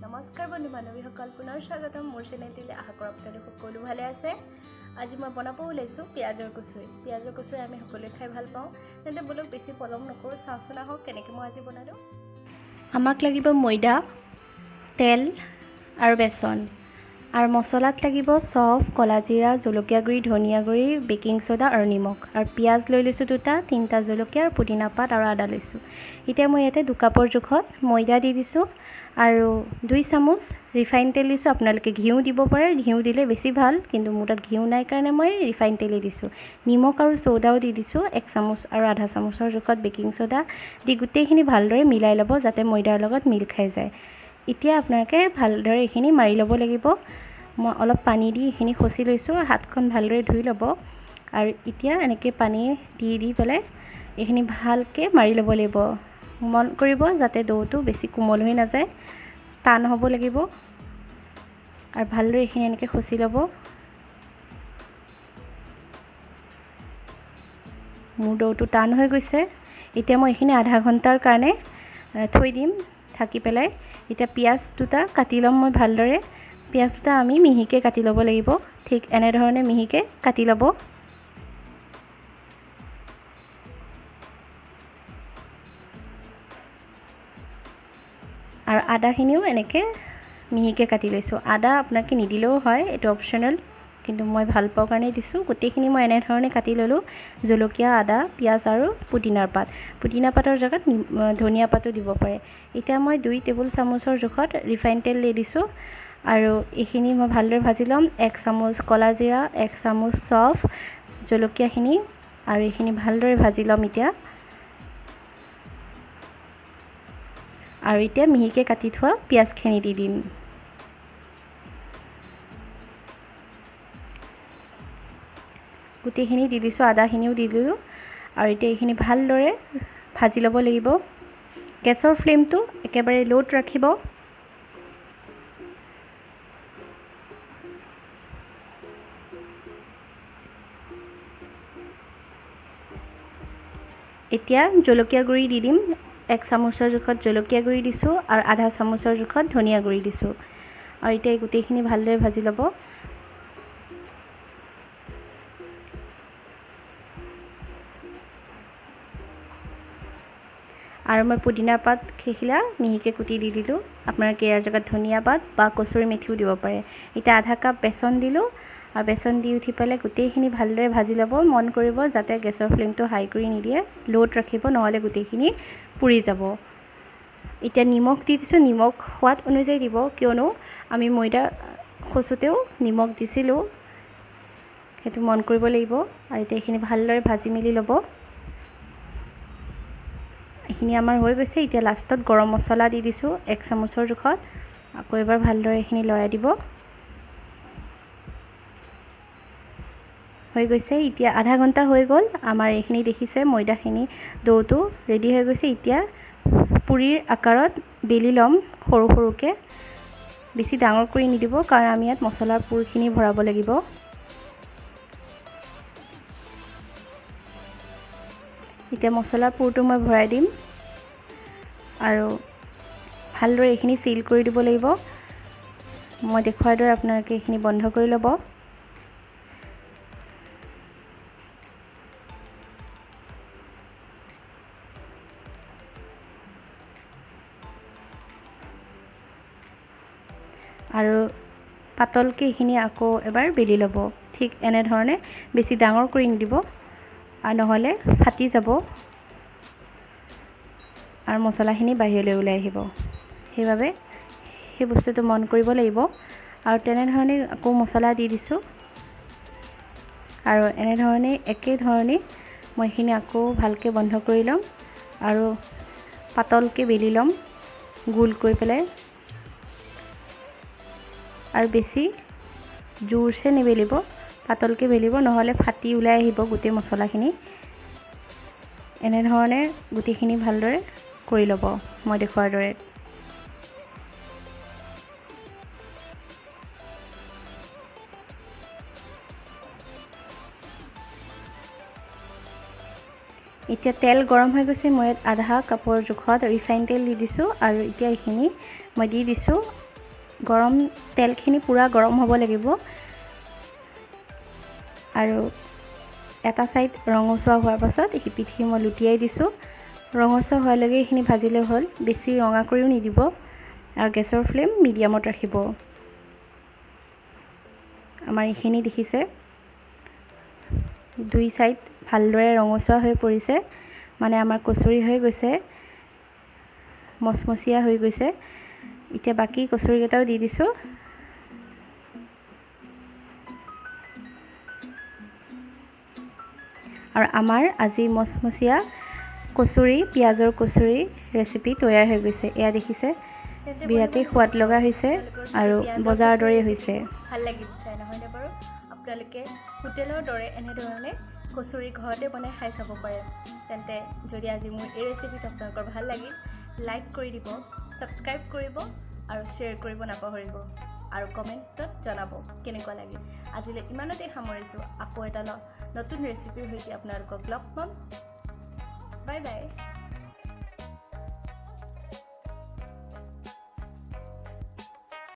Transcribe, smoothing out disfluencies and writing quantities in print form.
নমস্কাৰ বন্ধু বান্ধৱীসকল, পুনৰ স্বাগতম মোৰ চেনেলটিলৈ। আশা কৰোঁ আপোনালোক সকলো ভালে আছে। আজি মই বনাব ওলাইছোঁ পিঁয়াজৰ কচুৰি। পিঁয়াজৰ কচুৰি আমি সকলোৱে খাই ভাল পাওঁ। তেন্তে ব'লক, বেছি পলম নকৰোঁ, চাওঁচোন আহক কেনেকৈ মই আজি বনালোঁ। আমাক লাগিব ময়দা, তেল আৰু বেচন। আৰু মছলাত লাগিব চফ, ক'লা জিৰা, জলকীয়া গুড়ি, ধনিয়া গুড়ি, বেকিং চ'ডা আৰু নিমখ। আৰু পিঁয়াজ লৈ লৈছোঁ দুটা, তিনিটা জলকীয়া আৰু পুদিনা পাত আৰু আদা লৈছোঁ। এতিয়া মই ইয়াতে 2 কাপৰ জোখত ময়দা দি দিছোঁ আৰু 2 চামুচ ৰিফাইন তেল দিছোঁ। আপোনালোকে ঘিউ দিব পাৰে, ঘিউ দিলে বেছি ভাল, কিন্তু মোৰ তাত ঘিউ নাই কাৰণে মই ৰিফাইন তেলেই দিছোঁ। নিমখ আৰু চ'ডাও দি দিছোঁ 1 চামুচ আৰু আধা চামুচৰ জোখত বেকিং চ'ডা দি গোটেইখিনি ভালদৰে মিলাই ল'ব, যাতে ময়দাৰ লগত মিল খাই যায়। এতিয়া আপোনালোকে ভালদৰে এইখিনি মাৰি ল'ব লাগিব। মই অলপ পানী দি এইখিনি খচি লৈছোঁ। হাতখন ভালদৰে ধুই ল'ব আৰু এতিয়া এনেকৈ পানী দি দি পেলাই এইখিনি ভালকৈ মাৰি ল'ব লাগিব। মন কৰিব যাতে দৌটো বেছি কোমল হৈ নাযায়, টান হ'ব লাগিব। আৰু ভালদৰে এইখিনি এনেকৈ খচি ল'ব। মোৰ দৌটো টান হৈ গৈছে। এতিয়া মই এইখিনি আধা ঘণ্টাৰ কাৰণে থৈ দিম ঢাকি পেলাই। এতিয়া পিঁয়াজ দুটা কাটি ল'ম মই ভালদৰে। পিঁয়াজ দুটা আমি মিহিকৈ কাটি ল'ব লাগিব। ঠিক এনেধৰণে মিহিকৈ কাটি ল'ব। আৰু আদাখিনিও এনেকৈ মিহিকৈ কাটি লৈছোঁ। আদা আপোনালোকে নিদিলেও হয়, এইটো অপশ্যনেল, কিন্তু মই ভাল পাওঁ কাৰণে দিছোঁ। গোটেইখিনি মই এনেধৰণে কাটি ল'লোঁ, জলকীয়া, আদা, পিঁয়াজ আৰু পুদিনাৰ পাত। পুদিনা পাতৰ জেগাত ধনিয়া পাতো দিব পাৰে। এতিয়া মই 2 টেবুল চামুচৰ জোখত ৰিফাইন তেল দি দিছোঁ আৰু এইখিনি মই ভালদৰে ভাজি ল'ম। 1 চামুচ ক'লা জিৰা, 1 চামুচ চফ, জলকীয়াখিনি আৰু এইখিনি ভালদৰে ভাজি ল'ম এতিয়া। আৰু এতিয়া মিহিকৈ কাটি থোৱা পিঁয়াজখিনি দি দিম। গোটেইখিনি দি দিছোঁ, আদাখিনিও দি দিলোঁ। আৰু এতিয়া এইখিনি ভালদৰে ভাজি ল'ব লাগিব। গেছৰ ফ্লেমটো একেবাৰে ল'ত ৰাখিব। এতিয়া জলকীয়া গুড়ি দি দিম। 1 চামুচৰ জোখত জলকীয়া গুড়ি দিছোঁ আৰু আধা চামুচৰ জোখত ধনিয়া গুড়ি দিছোঁ। আৰু এতিয়া এই গোটেইখিনি ভালদৰে ভাজি ল'ব। আৰু মই পুদিনা পাত কেইখিলা মিহিকৈ কুটি দি দিলোঁ। আপোনালোকে ইয়াৰ জেগাত ধনিয়া পাত বা কচুৰি মেথিও দিব পাৰে। এতিয়া আধা কাপ বেচন দিলোঁ আৰু বেচন দি উঠি পেলাই গোটেইখিনি ভালদৰে ভাজি ল'ব। মন কৰিব যাতে গেছৰ ফ্লেমটো হাই কৰি নিদিয়ে, ল'ত ৰাখিব, নহ'লে গোটেইখিনি পুৰি যাব। এতিয়া নিমখ দি দিছোঁ। নিমখ সোৱাদ অনুযায়ী দিব, কিয়নো আমি ময়দা খচোঁতেও নিমখ দিছিলোঁ, সেইটো মন কৰিব লাগিব। আৰু এতিয়া এইখিনি ভালদৰে ভাজি মেলি ল'ব। এইখিনি আমাৰ হৈ গৈছে। এতিয়া লাষ্টত গৰম মছলা দি দিছোঁ 1 চামুচৰ জোখত। আকৌ এবাৰ ভালদৰে এইখিনি লৰাই দিব। হৈ গৈছে। এতিয়া আধা ঘণ্টা হৈ গ'ল। আমাৰ এইখিনি দেখিছে, ময়দাখিনি দৌটো ৰেডি হৈ গৈছে। এতিয়া পুৰিৰ আকাৰত বেলি ল'ম সৰু সৰুকৈ। বেছি ডাঙৰ কৰি নিদিব, কাৰণ আমি ইয়াত মছলাৰ পুৰখিনি ভৰাব লাগিব। এতিয়া মছলাৰ পুৰটো মই ভৰাই দিম আৰু ভালদৰে এইখিনি চিল কৰি দিব লাগিব। মই দেখুওৱাৰ দৰে আপোনালোকে এইখিনি বন্ধ কৰি ল'ব। আৰু পাতলকৈ এইখিনি আকৌ এবাৰ বেলি ল'ব, ঠিক এনেধৰণে। বেছি ডাঙৰ কৰি নিদিব আৰু নহ'লে ফাটি যাব আৰু মছলাখিনি বাহিৰলৈ ওলাই আহিব। সেইবাবে সেই বস্তুটো মন কৰিব লাগিব। আৰু তেনেধৰণে আকৌ মছলা দি দিছোঁ আৰু এনেধৰণে একেধৰণে মই এইখিনি আকৌ ভালকৈ বন্ধ কৰি ল'ম আৰু পাতলকৈ বেলি ল'ম গোল কৰি পেলাই। আৰু বেছি জোৰছে নিবেলিব, পাতলকৈ বেলিব, নহ'লে ফাটি ওলাই আহিব গোটেই মছলাখিনি। এনেধৰণে গোটেইখিনি ভালদৰে কৰি ল'ব মই দেখুওৱাৰ দৰে। এতিয়া তেল গৰম হৈ গৈছে। মই ইয়াত আধা কাপৰ জোখত ৰিফাইন তেল দি দিছোঁ আৰু এতিয়া এইখিনি মই দি দিছোঁ। গৰম তেলখিনি পূৰা গৰম হ'ব লাগিব আৰু এটা ছাইড ৰঙচুৱা হোৱাৰ পাছত সিপিঠি মই লুটিয়াই দিছোঁ। ৰঙচুৱা হোৱালৈকে এইখিনি ভাজিলে হ'ল, বেছি ৰঙা কৰিও নিদিব আৰু গেছৰ ফ্লেম মিডিয়ামত ৰাখিব। আমাৰ এইখিনি দেখিছে দুই ছাইড ভালদৰে ৰঙচুৱা হৈ পৰিছে, মানে আমাৰ কচুৰি হৈ গৈছে, মচমচীয়া হৈ গৈছে। এতিয়া বাকী কচুৰিকেইটাও দি দিছোঁ। আৰু আমাৰ আজি মচমচীয়া কচুৰি, পিঁয়াজৰ কচুৰি ৰেচিপি তৈয়াৰ হৈ গৈছে। এয়া দেখিছে, বিৰাটেই সোৱাদ লগা হৈছে আৰু বজাৰৰ দৰেই হৈছে। ভাল লাগিল চাই নহয়নে বাৰু? আপোনালোকে হোটেলৰ দৰে এনেধৰণে কচুৰি ঘৰতে বনাই খাই চাব পাৰে। তেন্তে যদি আজি মোৰ এই ৰেচিপিটো আপোনালোকৰ ভাল লাগিল, লাইক কৰি দিব, ছাবস্ক্ৰাইব কৰিব আৰু শ্বেয়াৰ কৰিব নাপাহৰিব আৰু কমেণ্টত জনাব কেনেকুৱা লাগিল। আজিলৈ ইমানতে সামৰিছোঁ। আকৌ এটা নতুন ৰেচিপিৰ সৈতে আপোনালোকক লগ পাম। Bye bye.